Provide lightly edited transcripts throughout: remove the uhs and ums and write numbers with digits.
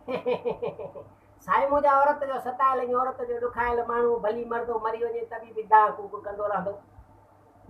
سائين منهنجا عورت جو ستايل ۽ عورت جو ڏکايل ماڻهو ڀلي مردو مري وڃي ته به دانهن ڪوڪ ڪندو رهندو.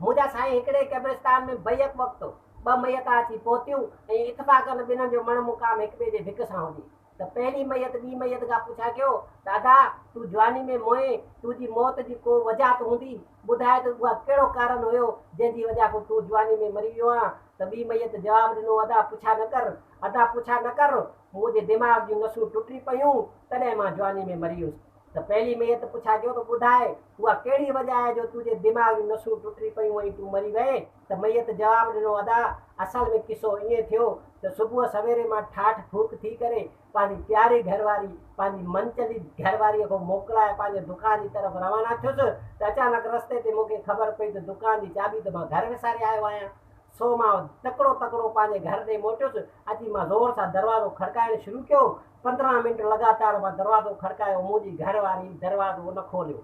منهنجا سائين هڪڙي قبرستان ۾ بيڪ وقت ٻه ميتا اچي پهتيون ۽ اتفاقن ٻنهن جو مڻ مقام هڪ ٻئي جي ڀڪ سان هجي ته پهرين ميت ٻي ميت کان پڇا ڪيو ته ادا تون جواني ۾ موئين تنهنجي موت جي ڪو وجهه ته هوندي ٻڌاء ته اها ڪهڙو ڪارڻ هيو جنهن جي وجهه کان تون جواني ۾ مري ويو آن ته ٻي ميت جواب ڏنو ادا پڇا نه ڪر ادا پڇا نه ڪر منهنجي دماغ جون نسون ٽٽي پيون، تڏهن مان جواني ۾ مري ويس. ته پهلي ميت پڇا ڪيو ته ٻڌاء، اها ڪهڙي وجهه آهي جو تنهنجي دماغ جون نسون ٽٽي پيون ۽ تون مري وئين؟ ته ميت جواب ڏنو، ادا، اصل ۾ قصو ائين ٿيو ته صبح سويري مان ٺاٺ ڦوڪ ٿي ڪري پنهنجي پياري گهر واري، پنهنجي منچلي گهر واريء کان موڪلائي پنهنجي دڪان جي طرف روانا ٿيس ته اچانڪ رستي تي مون کي خبر پئي ته دڪان جي چاٻي ته مان گهر وساري آيو آهيان. سو مان تڪڙو تڪڙو پنهنجي گهر ڏي موٽيس. اچي مان زور سان دروازو کڙڪائڻ شروع ڪيو. 15 منٽ لڳاتار مان دروازو کڙڪايو، منهنجي گهر واري دروازو نه کوليو.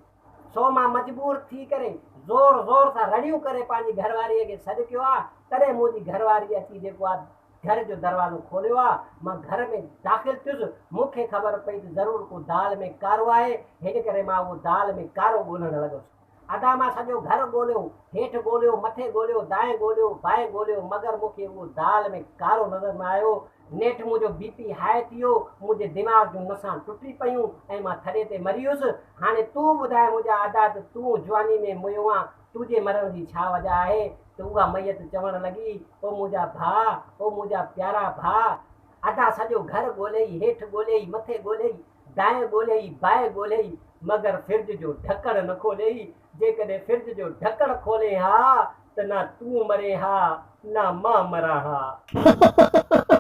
سو مان مجبور ٿي ڪري زور زور سان رڙيون ڪري پنهنجي گهر واريء کي سڏ ڪيو آ، تڏهن منهنجي گهر واريء اچي جيڪو آ گهر جو دروازو کوليو آ. مان گهر ۾ داخل ٿيس، مون کي خبر پئي ته ضرور ڪو دال ۾ ڪارو آهي، هن ڪري مان اهو دال ۾ ڪارو ڳولڻ لڳس. ادا مان سڄو گهر ڳوليو، هيٺ ڳوليو، مٿي ڳوليو، دائين ڳوليو، بائين ڳوليو، مگر مون کي اهو دال ۾ ڪارو نظر نه آيو. نيٺ منهنجو بي پي هاء ٿي ويو، منهنجي دماغ جون نسان ٽٽي پيون ۽ مان ٿڏي تي مري ويس. هاڻي تون ٻڌاء منهنجا ادا ته تون جواني ۾ ميو آن، تنهنجي مرڻ جي ڇا وجه آهي؟ ته اها ميت چوڻ لڳي، او منهنجا ڀاء، او منهنجا پيارا ڀاء! ادا سڄو گهر ڳوليئي، هيٺ ڳوليئي، مٿي ڳوليئي، دائين ڳوليئي، بائين ڳوليئي، مگر فرج جو ڍڪڻ نه کوليئي. جيڪڏهن فرج جو ڍڪڻ کولين ها ته نه تون مرين ها، نه مان مران ها.